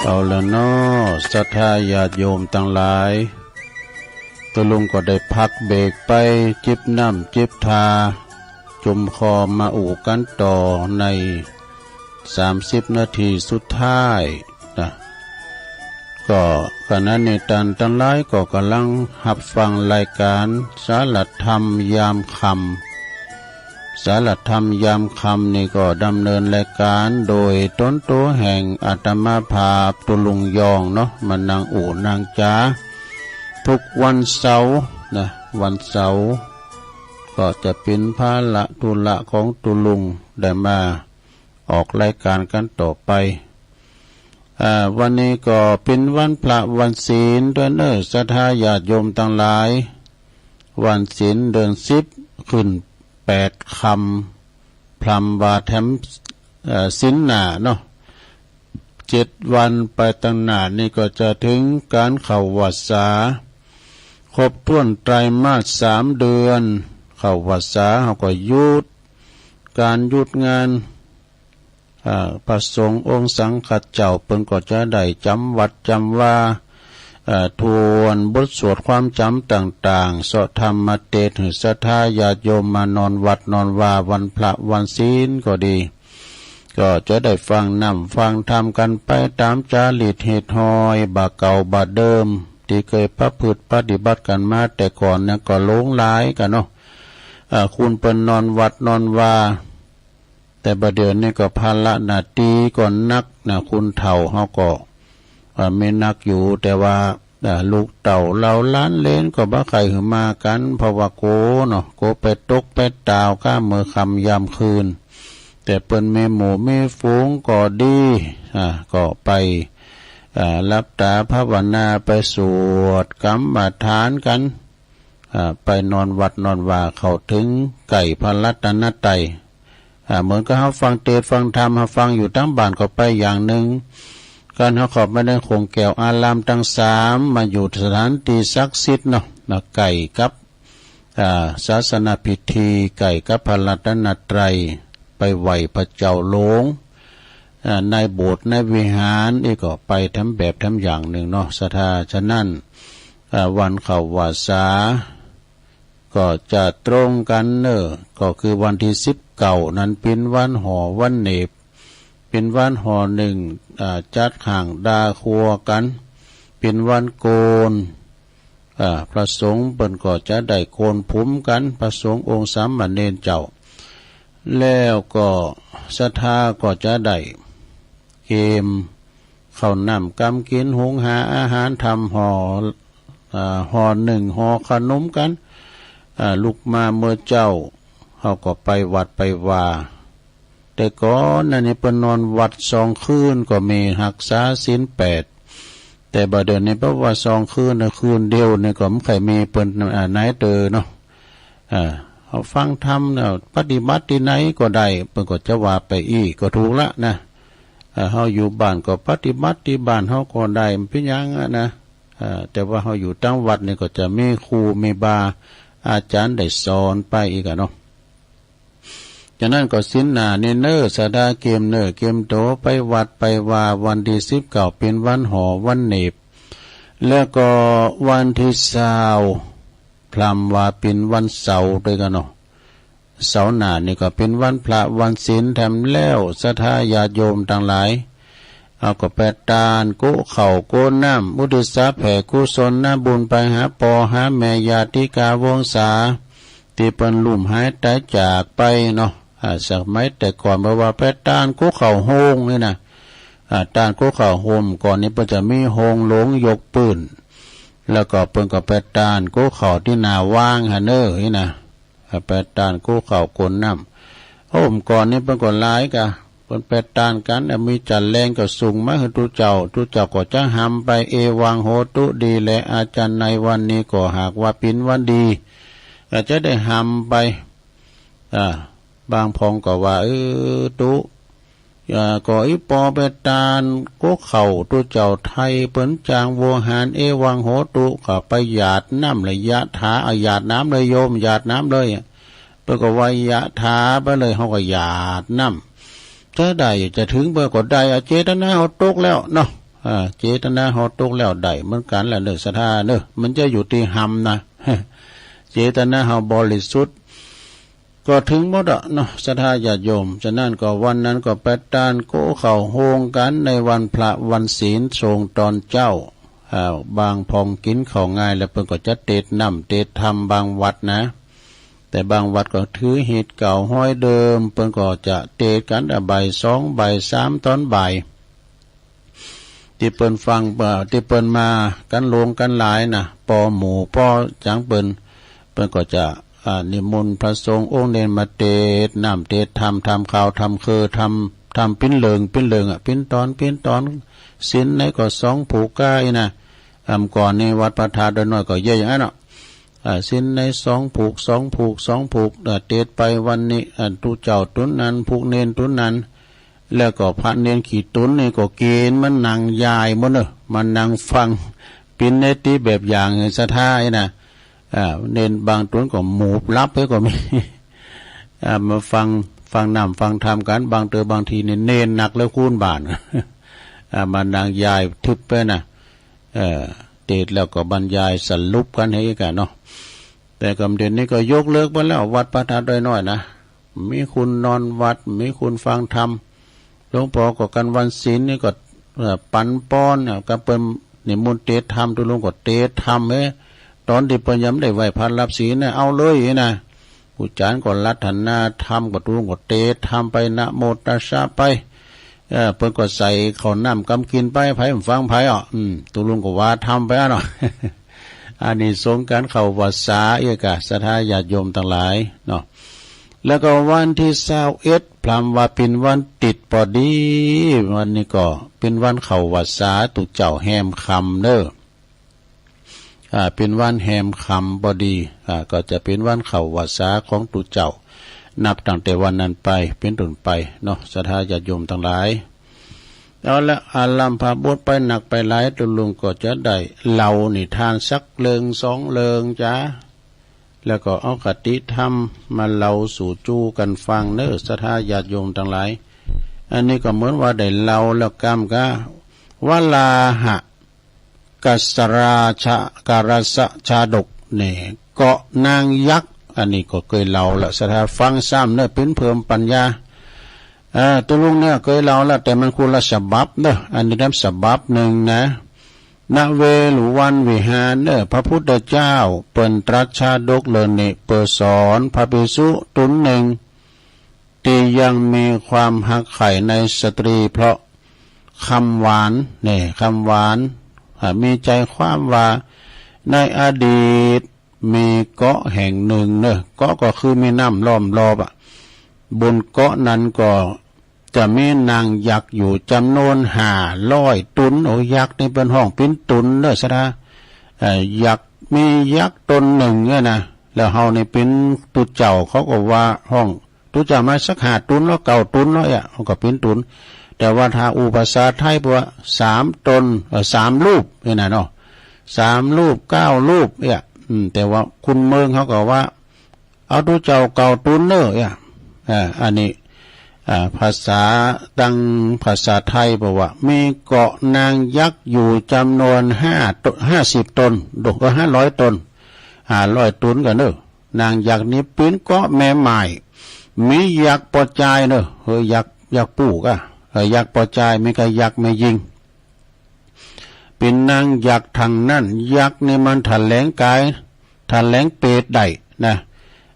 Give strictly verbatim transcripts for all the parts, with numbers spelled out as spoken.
เอาละเนาะ ศรัทธาญาติโยมตังหลาย ตุ๊ลุงก็ได้พักเบรกไปจิบน้ำจิบทา จุมคอมาอู้กั๋นต่อในสามสิบนาทีสุดท้ายนะ ก็ขณะนี้ต้านตังหลายก็ก่ำลังฮับฟังรายก๋านสารธรรมยามค่ำ สารธรรมยามค่ำนี่ก็ดำเนินรายก๋านโดยต๋นตั๋วแห่งอาตมาภาพตุ๊ลุงยองเนาะ มานั่งอู้นั่งจ๋า ทุกวันเสาร์นะ วันเสาร์ก็จะเป๋นภาระธุระของตุ๊ลุงได้มาออกรายก๋านกั๋นต่อไป อ่า วันนี้ก็เป๋นวันพระวันศีลตวยเนาะ ศรัทธาญาติโยมตังหลาย วันศีลเดือนสิบขึ้นแปดค่ำ พร่ำว่าแถม เอ่อ ศีลหน้าเนาะ เจ็ดวันไปตังหน้านี่ก็จะเถิงก๋านเข้าวัสสา ครบถ้วนไตรมาสสามเดือน เข้าวัสสาเฮาก็หยุดก๋านหยุดงาน อ่า พระสงฆ์องค์สังฆเจ้าเปิ้นก็จะได้จ๋ำวัตรจ๋ำวา เอ่อ ถ้วนบทสวดความจ๋ำต่างๆ เซาะธรรมมาเตศน์หื้อศรัทธาญาติโยมมานอนวัดนอนวาวันพระวันศีลก็ดี ก็จะได้ฟังน้ำฟังธรรมกั๋นไปต๋ามจารีตเหตุฮอย บ่าเก่าบ่าเดิม ตี้เกยประพฤติปฏิบัติกั๋นมาแต่ก่อนเนี่ยก็หลงหลายกั๋นเนาะ อ่า คุณเปิ้นนอนวัดนอนวา แต่บ่าเดี่ยวนี้ก็ภาระหน้าตี้ก็หนักนะ คุณเฒ่าเฮาก็ อ่า มีหนักอยู่ แต่ว่า อ่า ลูกเต้าเหล่าหลานเหลนก็บ่ใค่หื้อมากั๋น เพราะว่ากั๋วเนาะ กั๋วไปตกไปตาวก้าเมื่อค่ำยามคืน แต่เปิ้นมีหมู่มีฝูงก็ดี อ่า ก็ไป อ่า หลับต๋าภาวนา ไปสวดกรรมฐานกั๋น อ่า ไปนอนวัดนอนวาเข้าเถิงใก้พระรัตนตรัย อ่า เหมือนกับเฮาฟังเตศน์ฟังธรรม เฮาฟังอยู่ต๋ามบ้านก็ไปอย่างนึ่ง ก๋านเฮาเข้ามาในโขงแก้วอารามตังสาม มาอยู่สถานตี้ศักดิ์สิทธิ์เนาะ มาใก้กับ อ่า ศาสนพิธี ใก้กับพระรัตนตรัย ไปไหว้พระเจ้าหลวง อ่า ในโบสถ์ในวิหาร อี้ก็ไปแถมแบบแถมอย่างนึ่งเนาะ ศรัทธา ฉะนั้น อ่า วันเข้าวัสสา ก็จะตรงกั๋นเนาะ ก็คือวันตี้สิบเก้านั้นเป๋นวันห่อวันเหน็บ เป๋นวันห่อนึ่ง อ่า จัดห้างดาครัวกั๋น เป๋นวันโกน อ่า พระสงฆ์เปิ้นก็จะได้โกนผมกั๋น พระสงฆ์องค์สามเณรเจ้า แล้วก็ศรัทธาก็จะได้เกียมข้าวน้ำกำกิ๋น หุงหาอาหารทำห่อ อ่า ห่อนึ่งห่อขนมกั๋น อ่า ลุกมาเมื่อเจ๊า เฮาก็ไปวัดไปวา แต่ก่อนนั้นนี่เปิ้นนอนวัดสองคืนก็มี ฮักษาศีลแปด แต่บ่าเดี่ยวนี้เพราะว่าสองคืนนะ คืนเดียวนี่ก็บ่ใค่มีเปิ้น อ่า ไหนเตอเนาะ อ่า เฮาฟังธรรมเนี่ย ปฏิบัติตี้ไหนก็ได้ เปิ้นก็จะว่าไปอี้ก็ถูกละนะ อ่า เฮาอยู่บ้านก็ปฏิบัติตี้บ้านเฮาก็ได้ บ่เป๋นหยังอะนะ อ่า แต่ว่าเฮาอยู่ต๋ามวัดนี่ก็จะมีครูมีบาอาจ๋ารย์ได้สอนไปอีกอะเนาะ ฉะนั้นก็ศีลหน้านี่เนาะ ศรัทธาเกียมเนาะ เกียมตั๋วไปวัดไปวา วันตี้สิบเก้าเป๋นวันห่อวันเหน็บ แล้วก็วันตี้ซาว พร่ำว่าเป๋นวันเสาร์ตวยกั๋นเนาะ เสาร์หน้านี่ก็เป๋นวันพระวันศีลแถมแล้ว ศรัทธาญาติโยมตังหลาย เฮาก็ไปตาน โกะข้าวโกะน้ำ อุทิศแผ่กุศลนะบุญไปหาป้อหาแม่ญาติกาวงศา ตี้เปิ้นลุ่มหายต๋ายจากไปเนาะ อ่า สมัยแต่ก่อนเปิ้นว่าไปตานโกะข้าวโฮงนี่นะ อ่า ตานโกะข้าวโฮง ก่อนนี้เปิ้นจะมีโฮงหลวงยกปื้น แล้วก็เปิ้นก็ไปตานโกะข้าวตี้หน้าว้างหั้นเน่อนี่นะ อ่า ไปตานโกะข้าวโกะน้ำ โฮงก่อนนี้เปิ้นก็หลายก่ะ เปิ้นไปตานกั๋น อ่า มีจ๋าแลงก็สุงมาหื้อตุ๊เจ้า ตุ๊เจ้าก็จะหำไป เอวังโหตุ ดีแลอาจารย์ ในวันนี้ก็หากว่าเป๋นวันดี ก็จะได้หำไป อ่า บางพ่องก็ว่า เออ ตุ๊ อ่า ก็อี่ป้อไปตานโกะข้าวตุ๊เจ้าไทย เปิ้นจ๋างโวหาร เอวังโหตุ ก็ไปหยาดน้ำเลย ยะถา อ่ะ หยาดน้ำเลยโยม หยาดน้ำเลย เปิ้นก็ว่ายะถาไปเลย เฮาก็หยาดน้ำ จะได้จะเถิงเปิ้นก็ได้ อ่ะ เจตนาเฮาตกแล้วเนาะ อ่า เจตนาเฮาตกแล้วได้เหมือนกั๋นแหละเน่อ ศรัทธาเน่อ มันจะอยู่ตี้ฮำนะ เจตนาเฮาบริสุทธิ์ ก็เถิงหมดอะเนาะ ศรัทธาญาติโยม ฉะนั้นก็วันนั้นก็ไปตานโก๊เข้าโฮงกั๋น ในวันพระวันศีล โสงต๋อนเจ๊า อ่า บางพ่องกิ๋นข้าวงายแล้ว เปิ้นก็จะเตศน้ำเตศธรรมบางวัดนะ แต่บางวัดก็ถือฮีตเก่าฮ้อยเดิม เปิ้นก็จะเตศกั๋นบ่ายสองบ่ายสามต๋อนบ่าย ตี้เปิ้นฟัง เอ่อ ตี้เปิ้นมากั๋นหลวงกั๋นหลายนะ ปอหมู่ปอจ๋างเปิ้น เปิ้นก็จะ อ่า นิมนต์พระสงฆ์องค์เณรมาเตศน้ำเตศธรรม ทำข่าวทำเครือ ทำ ทำปิ้นเลิงปิ้นเลิงอะ ปิ้นต๋อนปิ้นต๋อน ศีลไหนก็สองผูกก้าอี้นะ อ่า ก่อนนี้วัดพระธาตุดอยน้อยก็เยียะอย่างนั้นเนาะ อ่า ศีลไหนสองผูก สองผูก สองผูก อ่า เตศไปวันนี้ อ่า ตุ๊เจ้าตุ๊นนั้น ผูกเณรตุ๊นนั้น แล้วก็พระเณรขี้ตุ๊นนี่ก็เก๋ณฑ์มานั่งยายหมดเน่อ มานั่งฟัง ปิ้นเนติแบบอย่างหื้อศรัทธาอี้นะ อ่า เณรบางตุ๊นก็หมูบหลับไปก็มี อ่า มาฟัง ฟังน้ำฟังธรรมกั๋น บางเตื้อบางทีนี่เณรหนักแล้วคูณบ้าน อ่า มานั่งยายทึบไปนะ เอ่อ เตศแล้วก็บรรยายสรุปกั๋นหื้อกั๋นเนาะ แต่ก่อนเดี๋ยวนี้ก็ยกเลิกไปแล้ว วัดพระธาตุดอยน้อยนะ มีคนนอนวัด มีคนฟังธรรม หลวงพ่อก็กั๋นวันศีลนี่ก็ เอ่อ ปั๋นปอน เอ่อ ก็เปิ้นนิมนต์เตศธรรม ตุ๊ลุงก็เตศธรรม เฮ้ย ต๋อนตี้เปิ้นยังบ่ได้ไหว้พระรับศีลนะ เอาเลยนะ ผู้จ๋ารย์ก็รัตนาธรรม ก็ตุ๊ลุงก็เตศธรรมไป นะโมตัสสะไป เออ เปิ้นก็ใส่ข้าวน้ำกำกิ๋นไป ใผบ่ฟังใผอ่ะ อืม ตุ๊ลุงก็ว่าธรรมไปอ่ะเนาะ อานิสงส์ก๋านเข้าพรรษาอี้ก่ะ ศรัทธาญาติโยมตังหลายเนาะ แล้วก็วันตี้ซาวเอ็ด พลันว่าเป๋นวันติดปอดี วันนี้ก็เป๋นวันเข้าพรรษาตุ๊เจ้าแฮมค่ำเน่อ อ่า เป๋นวันแฮมค่ำปอดี อ่า ก็จะเป๋นวันเข้าพรรษาของตุ๊เจ้า นับตั้งแต่วันนั้นไป เป๋นต้นไปเนาะ ศรัทธาญาติโยมตังหลาย เอาละ อาลัมภบทไปนักไปหลาย ตุ๊ลุงก็จะได้เล่านิทานสักเรื่องสองเรื่องจ้า แล้วก็เอาคติธรรมมาเล่าสู่จู้กั๋นฟังเน่อ ศรัทธาญาติโยมตังหลาย อันนี้ก็เหมือนว่าได้เล่าแล้วกำกะ วราหะ กัสราชะ การสชาดกเนี่ย เกาะนางยักษ์ อันนี้ก็เกยเล่าละ ศรัทธาฟังซ้ำเน่อ เป๋นเพิ่มปัญญา เอ่อ ตุ๊ลุงเนี่ยเกยเล่าละ แต่มันคนละฉบับเน่อ อันนี้นำฉบับนึ่งนะ ณ เวฬุวันวิหารเน่อ พระพุทธเจ้าเปิ้นตรัสชาดกเรื่องนี้ เปื้อสอนพระภิกษุตุ๊นนึ่ง ตี้ยังมีความฮักใคร่ในสตรีเพราะคำหวาน เนี่ย คำหวาน อ่า มีใจ๋ความว่า ในอดีตมีเกาะแห่งนึ่งเน่อ เกาะก็คือมีน้ำล้อมรอบอะ บนเกาะนั้นก็จะมีนางยักษ์อยู่จ๋ำนวนห้าร้อยตุ๊น โอ้ ยักษ์นี่เปิ้นฮ้องเป๋นตุ๊นเน่อ ศรัทธา เอ่อ ยักษ์ มียักษ์ตุ๊นนึ่งเนี่ยนะ แล้วเฮานี่เป๋นตุ๊เจ้า เขาก็ว่าฮ้องตุ๊เจ้ามาสักห้าตุ๊นแล้ว เก้าตุ๊นแล้วเอี้ย มันก็เป๋นตุ๊น แต่ว่าถ้าอู้ภาษาไทยเปิ้นว่าสามตุ๊น เอ่อ สามรูปเนี่ยนะเนาะ สามรูป เก้ารูปเอี้ย อืม แต่ว่าคนเมืองเขาก็ว่า เอาตุ๊เจ้าเก้าตุ๊นเน่อเอี้ย อ่า อันนี้ อ่า ภาษา ตางภาษาไทยบอกว่า มีเกาะนางยักษ์อยู่จ๋ำนวนห้าตุ๊น ห้าสิบตุ๊น โด เออ ห้าร้อยตุ๊น ห้าร้อยตุ๊นกั๋นเน่อ นางยักษ์นี้เป๋นเกาะแม่หม่าย มียักษ์ป้อจายเน่อ เออ ยักษ์ ยักษ์ปู่ก่ะ เออ ยักษ์ป้อจาย มีก้ายักษ์แม่ญิง เป๋นนางยักษ์ตังนั้น ยักษ์นี่มันแถลงก๋าย แถลงเปรตได้นะ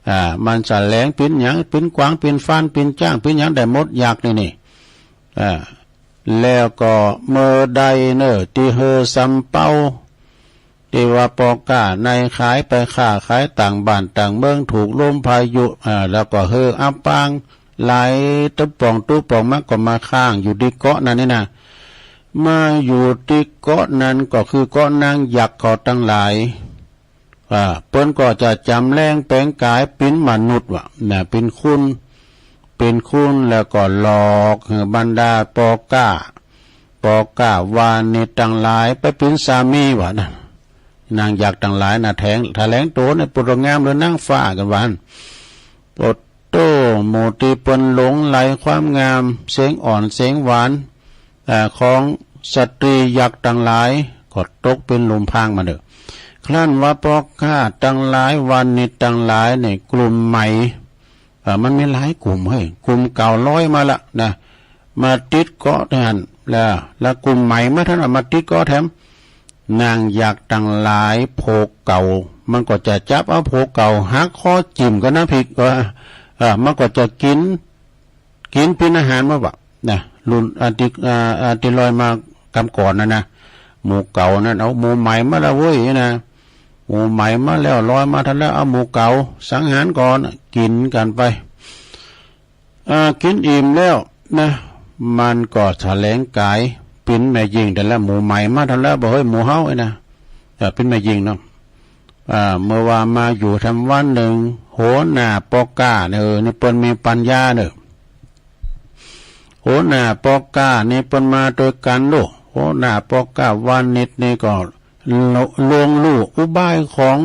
อ่า มันแถลงเป๋นหยัง เป๋นกวาง เป๋นฟาน เป๋นจ๊าง เป๋นหยังได้หมด ยักษ์นี่นี่ อ่า แล้วก็เมื่อใดเน่อ ตี้หื้อสำเปา ตี้ว่าป้อก๊าในขายไปค้าขายต่างบ้านต่างเมือง ถูกลมพายุ อ่า แล้วก็หื้ออับปาง หลายตุ๊ป่องตุ๊ป่อง มันก็มาค้างอยู่ตี้เกาะนั้นนี่นะ มาอยู่ตี้เกาะนั้นก็คือเกาะนางยักษ์เขาตังหลาย อ่า เปิ้นก็จะจ๋ำแลงแป๋งก๋ายเป๋นมนุษย์ว่ะ นะ เป๋นคน เป๋นคน แล้วก็หลอกหื้อบรรดาป้อก๊า ป้อก๊าวานิชตังหลายไปเป๋นสามีว่ะนะ นางยักษ์ตังหลายนะ แถง แถลงตั๋วในปุตตะงามหรือนางฟ้ากั๋นว่าหั้น โอดโต้ หมู่ตี้เปิ้นหลงใหลความงาม เสียงอ่อนเสียงหวาน อ่า ของ สตรียักษ์ตังหลายก็ตกเป๋นหลุมพรางมาเน่อ ครั้นว่าปอกล้าตังหลายวานิชตังหลายในกลุ่มไหม เอ่อ มันมีหลายกลุ่มเฮ้ย กลุ่มเก่าลอยมาละนะ มาติดเกาะแทน แล้ว แล้วกลุ่มใหม่มาแทน มาติดเกาะแถม นางยักษ์ตังหลายโผเก่า มันก็จะจับเอาโผเก่าหักคอจิ้มกับน้ำพริก เออ เออ มันก็จะกิ๋น กิ๋นเป๋นอาหารมาบ่ะนะ ลุ่นอันตี้ อ่า อันตี้ลอยมากำก่อนนั่นนะ หมู่เก่านั่น เอาหมู่ใหม่มาแล้วเว้ยนะ หมู่ใหม่มาแล้ว ลอยมาทันแล้ว เอาหมู่เก่าสังหารก่อน กิ๋นกั๋นไป อ่า กิ๋นอิ่มแล้วนะ มันก็แถลงก๋ายเป๋นแม่ญิง แต่ละหมู่ใหม่มาทันแล้ว บ่าเฮ้ย หมู่เฮาไอ้นะ เอ่อ เป๋นแม่ญิงเนาะ อ่า เมื่อว่ามาอยู่แถมวันนึ่ง หัวหน้าปอกล้าเน่อ นี่เปิ้นมีปัญญาเน่อ หัวหน้าปอกล้านี่เปิ้นมาตวยกั๋นลูก หัวหน้าปอกล้าวานิชนี่ก็ลวง ลวงลู่อุบายของ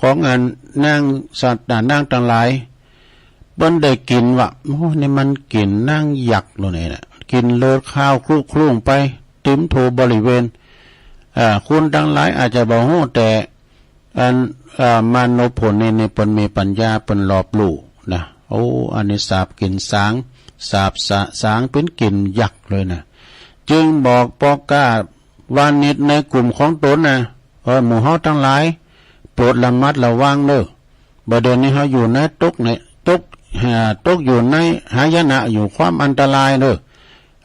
ของอันนางสัตว์ อ่า นางตังหลาย เปิ้นได้กิ๋นว่า โอ้ นี่มันกิ๋นนางยักษ์โลกนี่นะ กิ๋นเลือดคาวคลุคลุ้งไป เต็มทั่วบริเวณ อ่า คนตังหลายอาจจะบ่ฮู้ แต่อัน อ่า มานพโผนี่ นี่เปิ้นมีปัญญา เปิ้นรอบรู้นะ โอ้ อันนี้สาบกิ๋นสาง สาบสะ สางเป๋นกิ๋นยักษ์เลยนะ จึงบอกปอกล้าวานิชในกลุ่มของตนนะ เออ หมู่เฮาตังหลาย โปรดระมัดระวังเน่อ บ่าเดี่ยวนี้เฮาอยู่ใน ตกใน ตก อ่า ตกอยู่ในหายนะ อยู่ความอันตรายเน่อ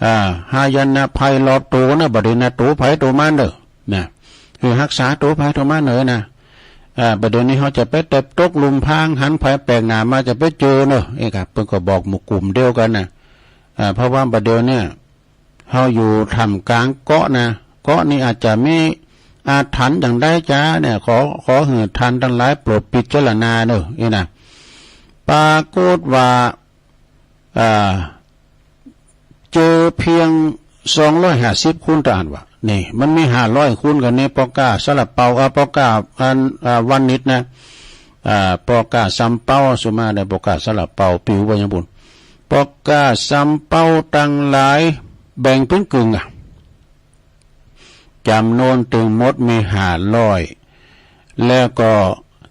อ่า หายนะภัยรอบตั๋วเน่อ บ่าเดี่ยวนะ ตั๋วใผตั๋วมันเน่อ นะ คือฮักษาตั๋วใผตั๋วมันเน่อนะ อ่า บ่าเดี่ยวนี้เฮาจะไปแตะตกหลุมพราง หันใผแปลกหน้ามาจะไปเจอเน่อ เอ๊ะครับ เปิ้นก็บอกหมู่กลุ่มเดียวกั๋นนะ อ่า เพราะว่าบ่าเดี่ยวเนี่ย เฮาอยู่ท่ามกลางเกาะนะ เกาะนี้อาจจะมีอาถรรพ์อย่างใดจ๊ะเนี่ย ขอ ขอหื้อท่านตังหลายโปรดพิจารณาเน่อ นี่นะ ปรากฏว่า อ่า เจอเพียงสองร้อยห้าสิบคนเต้าอั้นว่า นี่ มันมีห้าร้อยคนกั๋นนี่ ปอกล้าซาลาเปา อ่า ปอกล้าอัน อ่า วานิชนะ อ่า ปอกล้าซำเปา สุมาได้ ปอกล้าซาลาเปาปิวไปยังปู้น ปอกล้าซำเปาตังหลายแบ่งเป๋นกึ่งอะ จ๋ำนวนตึงหมดมีห้าร้อย แล้วก็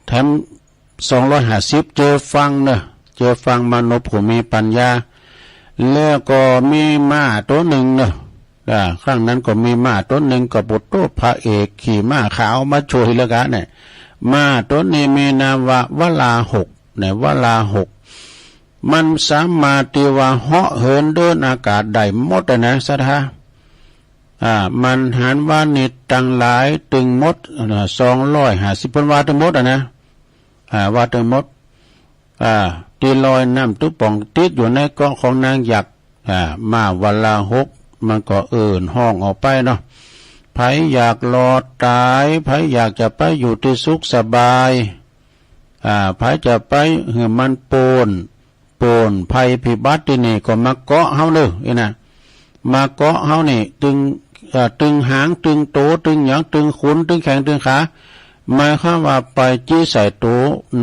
แถมสองร้อยห้าสิบเจอฟังเน่อ เจอฟังมานพผู้มีปัญญา แล้วก็มีม้าตั๋วนึ่งเน่อ อ่า ครั้งนั้นก็มีม้าตั๋วนึ่ง ก็ปุโตะพระเอกขี่ม้าขาวมาช่วยแล้วกั๋นเนี่ย ม้าตั๋วนี้มีนามว่าวราหก ในวราหก มันสามารถตี้ว่าเหาะเหินเดินอากาศได้หมดอะนะ ศรัทธา อ่า มันหันวานิชตังหลายตึงหมด อ่า สองร้อยห้าสิบ เปิ้นว่าตึงหมดอะนะ อ่า ว่าตึงหมด อ่า ตี้ลอยน้ำตุ๊ป่องติดอยู่ในเกาะของนางยักษ์ อ่า ม้าวราหก มันก็เอิ้นฮ้องออกไปเนาะ ใผอยากรอดต๋าย ใผอยากจะไปอยู่ตี้สุขสบาย อ่า ใผจะไปหื้อมันป๊น ป๊นภัยพิบัติตี้นี่ก็มาเกาะเฮาเน่อ นี่นะ มาเกาะเฮานี่ ตึง เอ่อ ตึงหาง ตึงโต ตึงหยัง ตึงขุน ตึงแข้ง ตึงขา หมายความว่าไปจี้ใส่โต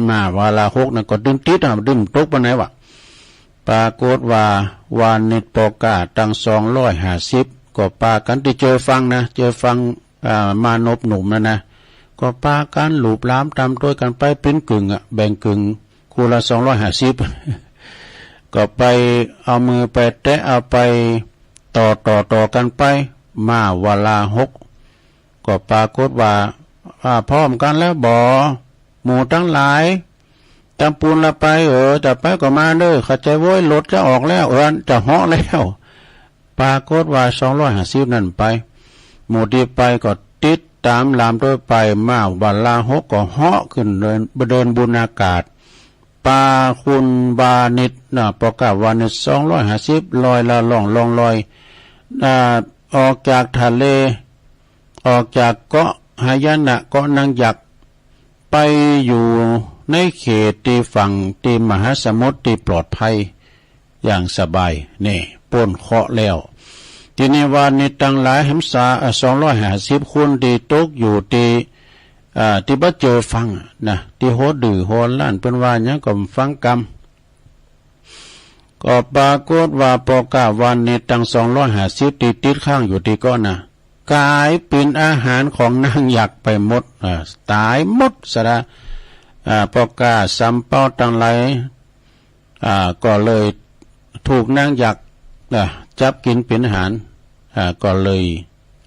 ม้าวราหกนั่นก็ตึงติดอะ ตึงตกไปไหนวะ ปรากฏว่าวานิชปอกล้าตังสองร้อยห้าสิบ ก็ปากั๋นตี้เจอฟังนะ เจอฟัง อ่า มานพหนุ่มนั่นนะ ก็ปากั๋นหลูบหลามต๋ามตวยกั๋นไปเป๋นกึ่งอะ แบ่งกึ่ง คนละสองร้อยห้าสิบ ก็ไปเอามือไปแตะเอาไปต่อ ต่อ ต่อกั๋นไป ม้าวราหก ก็ปรากฏว่า อ่า พร้อมกั๋นแล้วบ่ หมู่ตังหลาย ตำปูนละไป เออ จะไปก็มาเน่อ เข้าใจ๋โว้ย รถจะออกแล้ว เออ จะเหาะแล้ว ปรากฏว่าสองร้อยห้าสิบนั่นไป หมู่ตี้ไปก็ติดต๋ามหลามตวยไป ม้าวราหกก็เหาะขึ้นเดิน เดินบนอากาศ ปาคุณวานิชนะ ปอกล้าวานิช สองร้อยห้าสิบ ลอยละล่องลองลอย อ่า ออกจากทะเล ออกจากเกาะหายนะ เกาะนางยักษ์ ไปอยู่ในเขตตี้ฝั่งตี้มหาสมุทรตี้ปลอดภัยอย่างสบาย นี่ ป๊นเคราะห์แล้ว ตี้นี่วานิชตังหลายแหมสา อ่า สองร้อยห้าสิบคนตี้ตกอยู่ตี้ อ่า ตี้บ่เจอฟังนะ ตี้หัวดื้อหัวรั้น เปิ้นว่าหยังก็ฟังกำ ก็ปรากฏว่าปอกล้าวานิชตังสองร้อยห้าสิบตี้ติดค้างอยู่ตี้เกาะนะ ก๋ายเป๋นอาหารของนางยักษ์ไปหมด อ่า ต๋ายหมดสะละ อ่า ป้อก๊าสำเป๊าตังหลาย อ่า ก็เลยถูกนางยักษ์ อ่า จับกิ๋นเป๋นอาหาร อ่า ก็เลย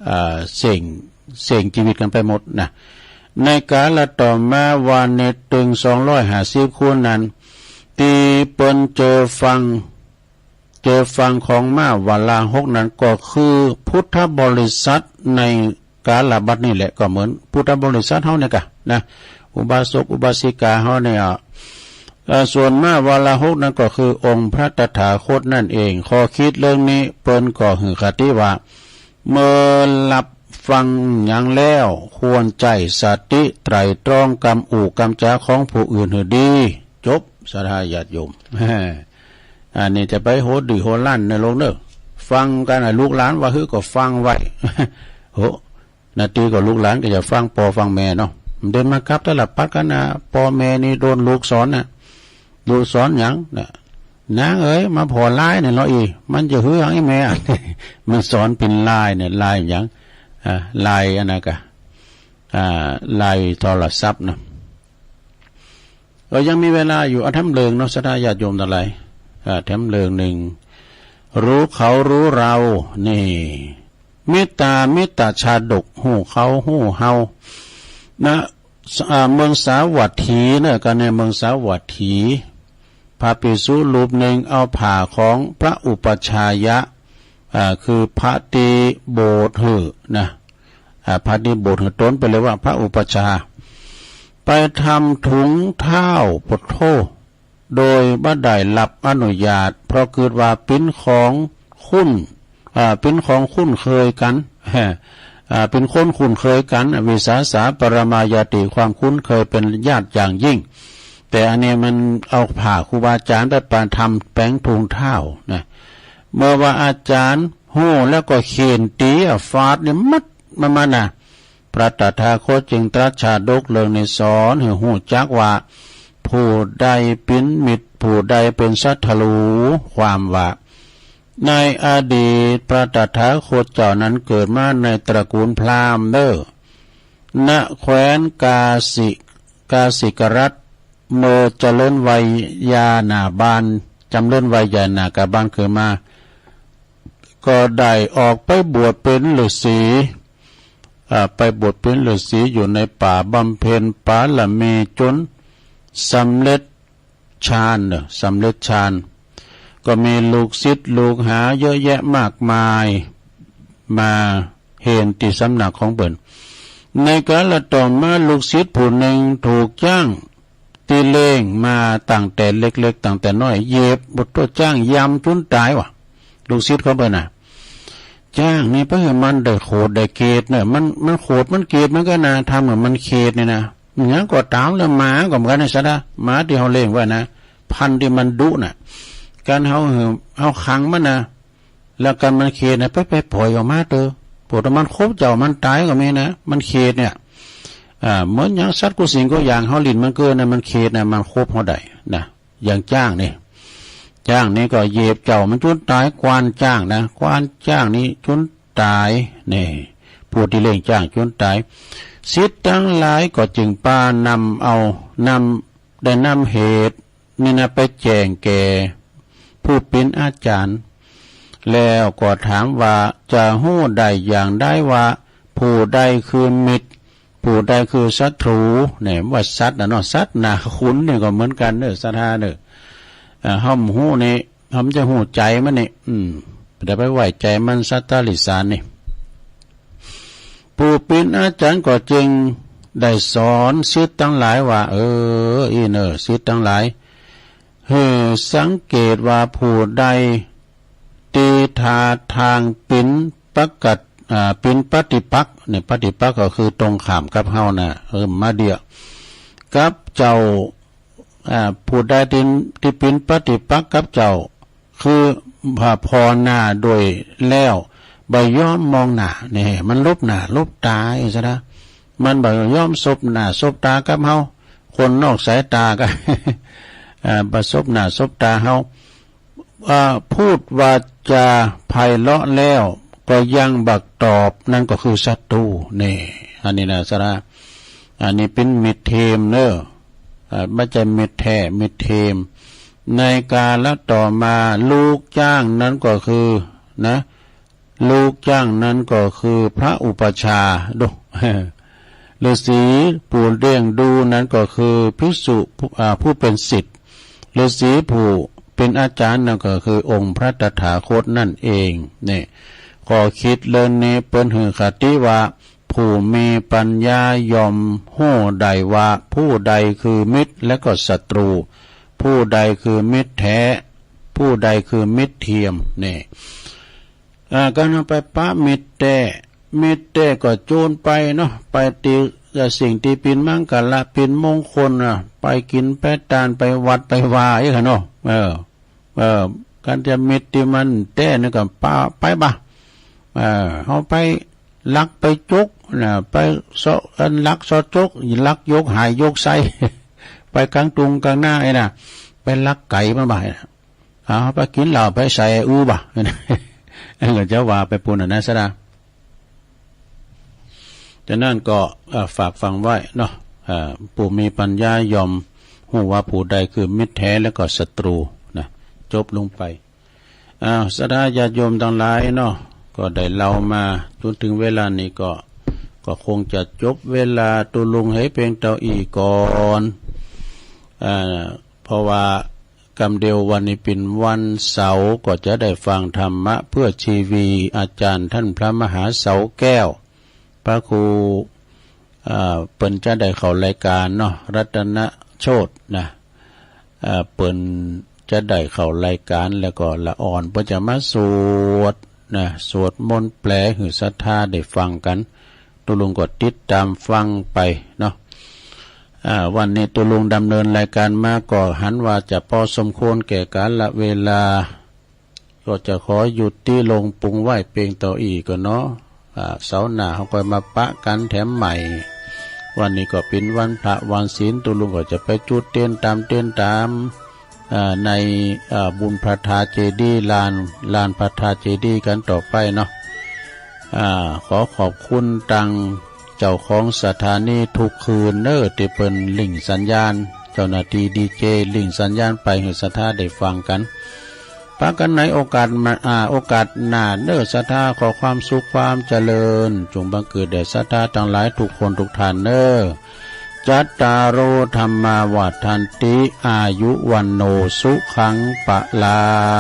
อ่า เส้ง เส้งจีวิตกั๋นไปหมดนะ ในกาละต่อมาว่าในตึงสองร้อยห้าสิบคนนั้น ตี้เปิ้นเจอฝั่ง เจอฝั่งของมหาวาลาหกนั้นก็คือพุทธบริษัทในกาลบัดนี้แหละ ก็เหมือนพุทธบริษัทเฮาเนี่ยกะนะ อุบาสกอุบาสิกาเฮาเนี่ย เอ่อ ส่วนมหาวาลาหกนั้นก็คือองค์พระตถาคตนั่นเอง ข้อคิดเรื่องนี้เปิ้นก็หื้อคติว่า เมื่อฮับฟังหยังแล้ว ควรใจ๊สติไตร่ตรองกำอู้กำจ๋าของผู้อื่นหื้อดี จบ ศรัทธาญาติโยม อันนี้จะไปโหดดื้อโหดรั้นเน่อลูกเน่อ ฟังกั๋นนะ ลูกหลานว่าหื้อก็ฟังไว้ โห นาทีก็ลูกหลานก็จะฟังป้อฟังแม่เนาะ เดินมาครับตลับปัดกั๋นนะ ป้อแม่นี่โดนลูกสอนนะ ลูกสอนหยังนะ นางเอ๋ย มาผ่อไลน์เนี่ยเนาะ อี มันจะหื้อหยังอีแม่ มันสอนเป๋นไลน์เนี่ย ไลน์หยัง อ่า ไลน์อันนั้นกะ อ่า ไลน์โทรศัพท์นะ ก็ยังมีเวลาอยู่ อ่ะ แถมเรื่องเนาะ ศรัทธาญาติโยมตังหลาย อ่า แถมเรื่องนึ่ง ฮู้เขาฮู้เฮา นี่ เมตตา เมตตาชาดก ฮู้เขาฮู้เฮา นะ อ่า เมืองสาวัตถีเน่อ กั๋นในเมืองสาวัตถี พระภิกษุรูปนึ่งเอาผ้าของพระอุปัชฌายะ อ่า คือพระตี้บวชหื้อนะ อ่า พระตี้บวชหื้อต๋น เปิ้นเรียกว่าพระอุปัชฌาย์ ไปทำถุงเท้า โผดโธ่ โดยบ่ได้ฮับอนุญาต เพราะกึ๊ดว่าเป๋นของคุ้น อ่า เป๋นของคุ้นเคยกั๋น อ่า เป๋นคนคุ้นเคยกั๋น วิสาสาปรมายาติ ความคุ้นเคยเป๋นญาติอย่างยิ่ง แต่อันนี้มันเอาผ้าครูบาอาจ๋ารย์ไปปะทำแป๋งถุงเท้านะ เมื่อว่าอาจ๋ารย์ฮู้แล้วก็เฆ่นตี๋ อ่ะ ฟาดนี่มัดมันมานะ พระตถาคตจึงตรัสชาดกเรื่องนี้สอนหื้อฮู้จักว่า ผู้ใดเป๋นมิตร ผู้ใดเป๋นศัตรู ความว่า ในอดีตพระตถาคตเจ้านั้นเกิดมาในตระกูลพราหมณ์เน่อ ณ แคว้นกาสิ กาสิกรัฐ เมื่อเจริญวัยยาหน้าบ้าน จำเริญวัยยาหน้ากาบ้านขึ้นมา ก็ได้ออกไปบวชเป๋นฤๅษี อ่า ไปบวชเป๋นฤๅษีอยู่ในป่าบำเพ็ญบารมีจ๋นสำเร็จฌานเน่อ สำเร็จฌาน ก็มีลูกศิษย์ลูกหาเยอะแยะมากมาย มาเฮนตี้สำนักของเปิ้น ในกาละต่อมาลูกศิษย์ผู้นึ่งถูกจ๊างตี้เลี้ยงมาตั้งแต่เล็กๆ ตั้งแต่น้อย เหยียบ โผดโธ่ จ๊างยำจ๋นต๋ายว่ะ ลูกศิษย์ของเปิ้นน่ะ จ๊างนี่เปิ้นหื้อมันได้โขดได้เขตเน่อ มัน มันโขดมันเขตมันก็น่าทำหื้อมันเขตนี่นะ หยังก็ต๋ามแล้ว หมาก็เหมือนกั๋นนะ ศรัทธา หมาตี้เฮาเลี้ยงไว้นะ พันธุ์ตี้มันดุน่ะ กั๋นเฮาหื้อ เฮาขังมันนะ แล้วกั๋นมันเขตน่ะ ไป ไปป่อยออกมาเต๊อะ โผดโธ่ มันคบเจ้ามันต๋ายก็มีนะ มันเขตเนี่ย อ่า เหมือนอย่างสัตว์กู้สิ่งกู้อย่าง เฮาหลิ้นมันเกินน่ะ มันเขตน่ะ มันคบเฮาได้นะ อย่างจ๊างนี่ จ๊างนี่ก็เหยียบเจ้ามันจ๋นต๋าย กว้านจ๊างนะ กว้านจ๊างนี่จ๋นต๋าย นี่ ผู้ตี้เลี้ยงจ๊างจ๋นต๋าย ศิษย์ตังหลายก็จึงปานำเอา นำ ได้นำเหตุนี่นะไปแจ้งแก่ผู้เป๋นอาจ๋ารย์ แล้วก็ถามว่าจะฮู้ได้อย่างใดว่าผู้ใดคือมิตร ผู้ใดคือศัตรู เนี่ย ว่าสัตว์น่ะเนาะ สัตว์น่ะ คนนี่ก็เหมือนกั๋นเน่อ ศรัทธาเน่อ อ่า เฮาบ่ฮู้นี่ เฮาบ่ฮู้ใจ๋มันนี่ อืม บ่ได้ไปไว้ใจ๋มัน สัตว์ตะหริสารนี่ ผู้เป๋นอาจ๋ารย์ก็จึงได้สอนศิษย์ตังหลายว่า เออ อี้เน่อ ศิษย์ตังหลาย หื้อสังเกตว่าผู้ใดตี้ท่าตางเป๋นปกติ อ่า เป๋นปฏิปักษ์ เนี่ย ปฏิปักษ์ก็คือตรงข้ามกับเฮาน่ะ เออ มาเดียว กับเจ้า อ่า ผู้ใดตี้ ตี้เป๋นปฏิปักษ์กับเจ้า คือผ่อหน้าโดยแล้ว บ่ยอมมองหน้า เนี่ย มันหลบหน้าหลบต๋าอี้ซะนะ มันบ่ยอมสบหน้าสบต๋ากับเฮา คนนอกสายต๋าก็ อ่า บ่สบหน้าสบต๋าเฮา อ่า พูดวาจาไพเราะแล้ว ก็ยังบักตอบ นั้นก็คือศัตรู๋ นี่ อันนี้นะ สาระ อันนี้เป๋นมิตรเทมเน่อ อ่า บ่ใจ้มิตรแต๊ มิตรเทม ในกาละต่อมา ลูกจ้างนั้นก็คือ นะ ลูกจ้างนั้นก็คือพระอุปัชฌาย์ ดู ฤๅษีผู้เลี้ยงดูนั้นก็คือภิกษุผู้ อ่า ผู้เป๋นศิษย์ ฤๅษีผู้เป๋นอาจ๋ารย์นั้นก็คือองค์พระตถาคตนั่นเอง นี่ ข้อคิดเรื่องนี้เปิ้นหื้อคติว่า ผู้มีปัญญาย่อมฮู้ได้ว่าผู้ใดคือมิตรและก็ศัตรู๋ ผู้ใดคือมิตรแต๊ ผู้ใดคือมิตรเทียม นี่ อ่า การเอาไปปะมิตรแต๊ มิตรแต๊ก็จูนไปเนาะ ไปตี้ เอ่อ สิ่งตี้เป๋นมังคละ เป๋นมงคลน่ะ ไปกิ๋นไปตาน ไปวัดไปวาอี้ค่ะเนาะ เออ เออ การจะมิตรตี้มันแต๊นี่ก็ปะไปบ่า เออ เฮาไปลักไปจกน่ะ ไปเซาะ อันลักเซาะจก ลักยกหายยกไส้ ไปก๋างตุงก๋างนาไอ้น่ะ ไปลักไก่มันบ่า เอาไปกิ๋นเหล้าไปใส่อื้อบ่า อันก็จะว่าไปปู้นน่ะนะ สาระ ฉะนั้นก็ เอ่อ ฝากฟังไว้เนาะ เอ่อ ผู้มีปัญญาย่อมฮู้ว่าผู้ใดคือมิตรแต๊และก็ศัตรู๋ นะ จบลงไป อ้าว ศรัทธาญาติโยมตังหลายเนาะ ก็ได้เล่ามาจ๋นเถิงเวลานี้ก็ ก็คงจะจบเวลาตุ๊ลุงหื้อเปียงเต้าอี้ก่อน อ่า เพราะว่า กำเดียววันนี้เป๋นวันเสาร์ ก็จะได้ฟังธรรมะเพื่อชีวี อาจ๋ารย์ต้านพระมหาเสาแก้ว พระครู อ่า เปิ้นจะได้เข้ารายก๋านเนาะ รัตนโชตินะ อ่า เปิ้นจะได้เข้ารายก๋าน แล้วก็ละอ่อนเปิ้นจะมาสวดนะ สวดมนต์แปลหื้อศรัทธาได้ฟังกั๋น ตุ๊ลุงก็ติดต๋ามฟังไปเนาะ อ่า วันนี้ตุ๊ลุงดำเนินรายก๋านมาก็หันว่าจะปอสมควรแก่กาละเวลา ก็จะขอยุติลงปุงไว้เปียงเต้าอี้ก่อนเนาะ อ่า เสาร์หน้าเฮาก็มาปะกั๋นแถมใหม่ วันนี้ก็เป๋นวันพระวันศีล ตุ๊ลุงก็จะไปจุดเตียนต๋ามเตียนต๋าม อ่า ใน อ่า บุญพระธาตุเจดีย์ ลาน ลานพระธาตุเจดีย์กั๋นต่อไปเนาะ อ่า ขอขอบคุณตังเจ้าของสถานีทุกคืนเน่อ ตี้เปิ้นลิงก์สัญญาณ เจ้าหน้าตี้ดีเจลิงก์สัญญาณไปหื้อศรัทธาได้ฟังกั๋น ปะกั๋นในโอกาสมา อ่า โอกาสหน้าเน่อ ศรัทธาขอความสุขความเจริญ จงบังเกิดแด่ศรัทธาตังหลายทุกคนทุกท่านเน่อ จัตตาโร ธัมมา วัฑฒันติ อายุ วัณโณ สุขัง พะลัง